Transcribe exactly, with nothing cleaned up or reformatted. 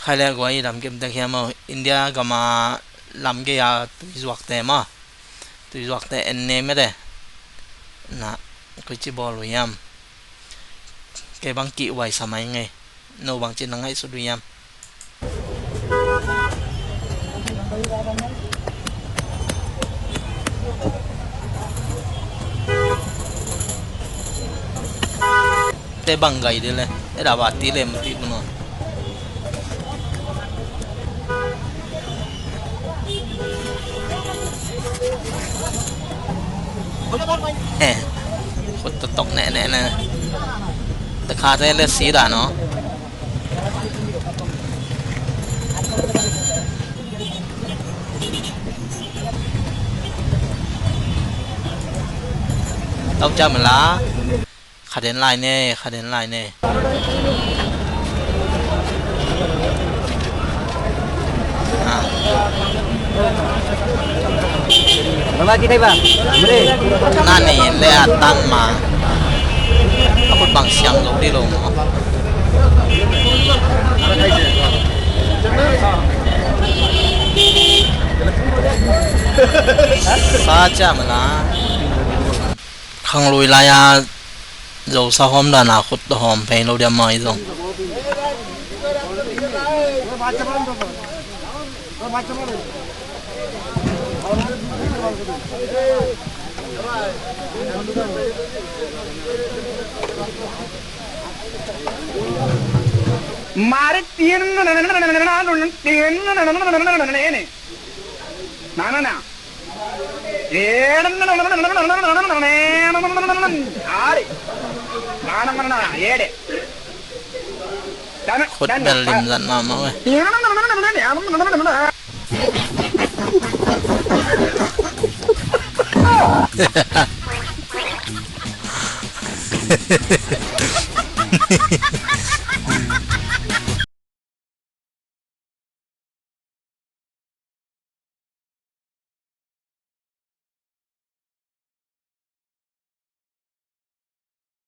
Khai le guai lam kim tek hiam aw? India gama lam gei a tui zuakte maw? Tui zuakte en ne mete. Na, koici bawl uh hiam? Kei bang kih uai sa mai ngei. No bangci na ngaihsut uh hiam? Te bang gai de le, e da ba ti le mu ti bu no. Eh, khut to tok ne ne ne. Te kha te le si da no. Tau cha mala. Kha den lai ne, kha den lai ne. Ah. Mama kita ba? Mule. Nani le atang ma. Aku bang siang lo di lo. Sa cha mala. Khanglui lai-a Zosa hawm dana khut hawm phei lo diam maw i zong? Mari tin tin na na na. Khut bel lim zat mahmah ve.